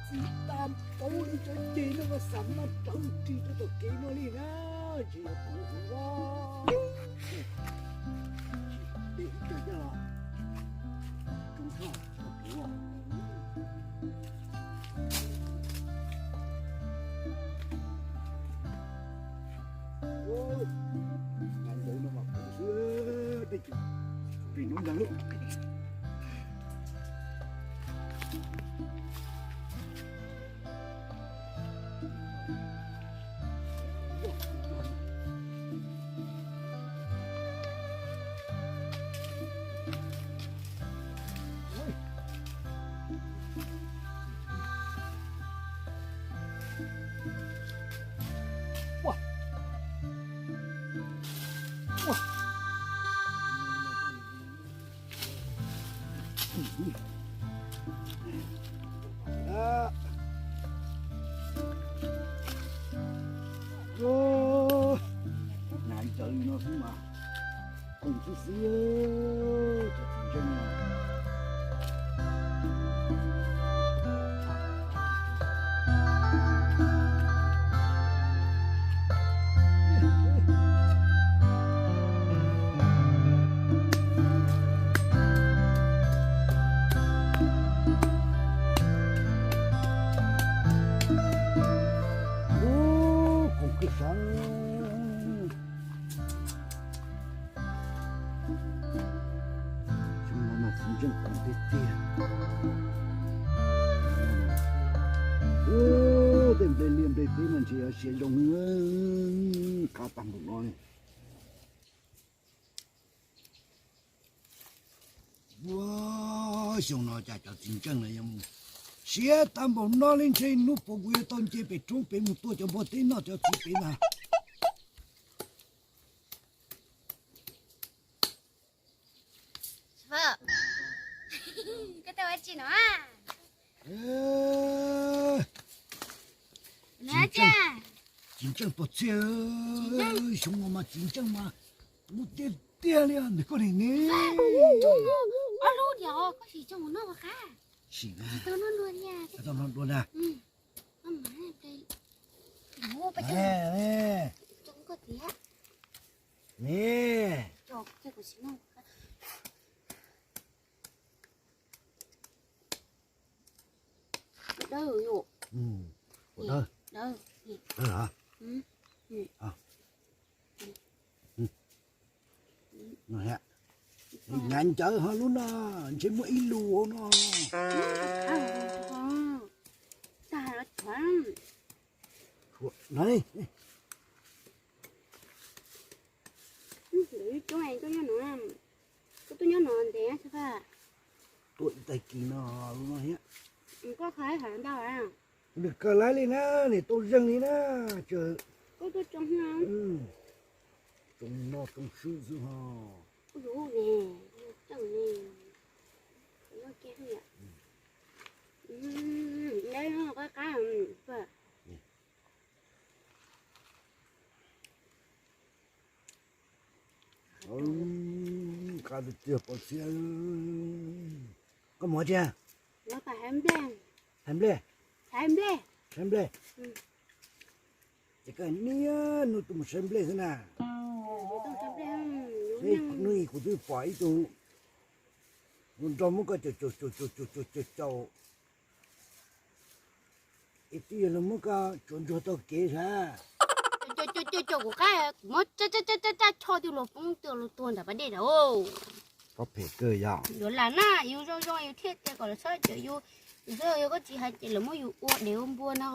Txiv tag paub li cov ceg no mas xav maj rawv ris rau tom kev no li na, tsis yog kuv hov. Tsis teb ib co coj los tsoo tshoj tshoj kuv. Nyob ntawd no mas kuv xwb, tej ris no ntag lauj. Nyav ntawd no xwb mas, koom xwb xwb, cov txiv ntseej no. Ub, koom kawg sav. Xyoo no mas txiv ntseej koom tiag tiag. Tej nplej liaj nplej teb mas ntshe yuav siav zoo, qab tag npaum no li. Ua, xyoo no cas cov txiv ntseej no yuav mus siav tag npaum no li, ntshe hnub puas kuv yuav tau nce pem roob pem mus tua cov npua teb noj cov txiv pem ntag. Koj tuaj ua dab tsi no? Txiv ntseej pov txhia, xyoo no mas txiv ntseej mas lub tiag tiag li ntawm koj ne ne. Ob lub diam koj sim coj mus noj ua qab. Sim na. Tsis tau noj dua thiab. Tau noj dua na. Ne. Dawb, dawb. Nyav ncawv ho lub no, ntshe muaj ib lus no. Koj tuaj nyob no ntev thiab. Tuaj ib tag kis no lub no thiab. Koj khav hais ntau. Nws kawg laiv li na, nim tau zeeg li na. Koj tuaj tsoo, tsoo noj tsoo swb xwb ho. Qab tiag tiag pov txhia. Koj mus tsi? Hais nplej. Hais nplej? Hais nplej. Ces koj niaj hnub tuaj mus saib nplej xwb na. Hnub ib kuv twb pom ib tug nrog muab koj caum caum caum caum caum, es twb yog los muab koj tsuav ntsuag tau kev sav. Cov kuv qab kuv muab raj raj raj raj choj twb luag poob twb luag tuag nram pas dej nram. Koj phem kawg yog. Yuav lam na, yus zoo zoo yus thiaj tias kom lawv txhob cawm yus, yus txhob yog koj tsis hais ces lawv muab yus ua dev ua npua no.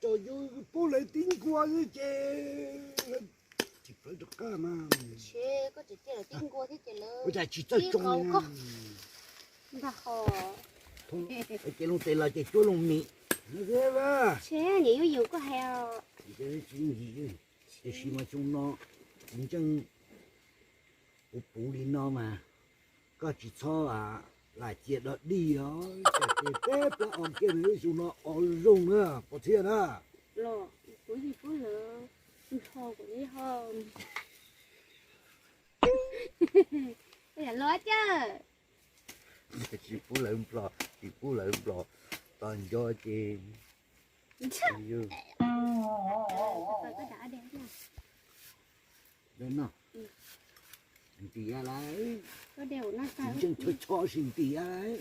Cov yus pub lawv tib nkuas ces tsis plawv rov qab mas. Ua cas tsis txawj tsoo li. Ces loo tes los ces cuab loo mis. Niam yuav yus koj hais. Tiam sis mas xyoo no kuv ntseej kuv puv li no mas koj tsis txhob lam cia dog dig os, tsam ces peb plab o kiag nws xyoo no o zoo na, pov thiaj na. Los kuv tsis pub lawv nrho kuv li ho. Los cas tsis pub lawv nplog, tsis pub lawv nplog, tos nco ces. Noj, ntim lawm, ntseej chov chov sis ntim lawm.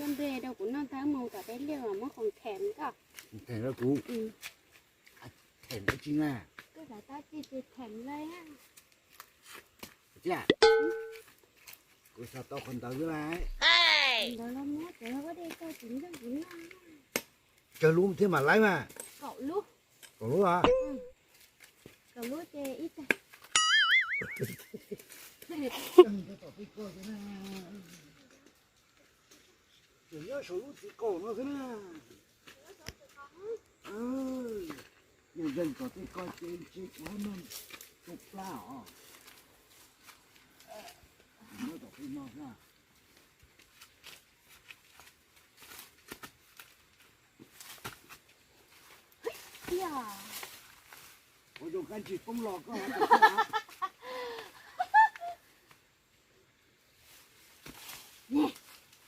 Them rau kuv. Them dab tsi na? Kuv xav tau qhov ntawd xwb lauj. Tsawg lub thiaj mam laib mas? Kaum lub. Tseem nyob saum lub txiv qaum no xwb na. Mus zeeg kom tej ko ces ntshe kuv noj tsau plab os. Nyob tom tej no xwb. Ua zoo kab ntsig poob los koj.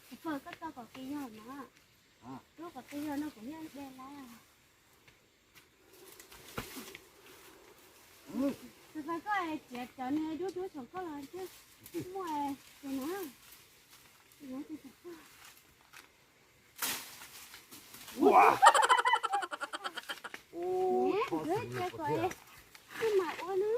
Tus fawj, koj tau kom kev yog no. Rub kom kev yog no kuv yeej de lawm. Tus fawj, koj txiav cov niag dub dub saum koj los thiab muaj ces no. Tus fawj, cia kom wb mam ua na.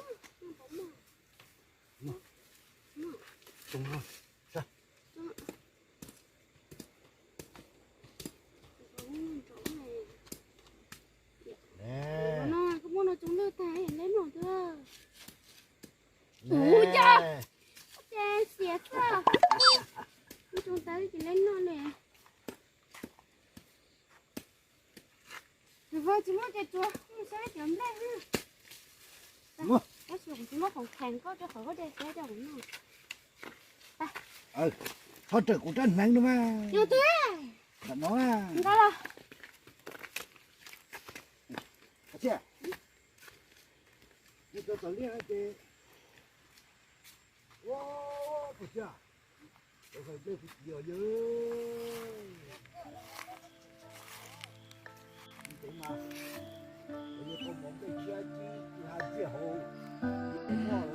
No koj muab no tsoom lwj tag leb noj twg. Ua cas ces xiam xwb. Muab tsoom tawv ces leb noj ne. Tus fawj, tsis muaj ces tsuav, mus saib cov nplej. Tab sis kuv tsis muab khoom kheev koj rau qhov koj de xyab coj kuv noj. Txhob raws kuv rab hneev no mas. Yog tiag. Ntawm no. Ntawd los. Ua tiag, ua tiag, tau hais nplej tsis yog yawg. Ntev mas, yog koj mov nplej tshiab tsis hais ntiag hauv, noj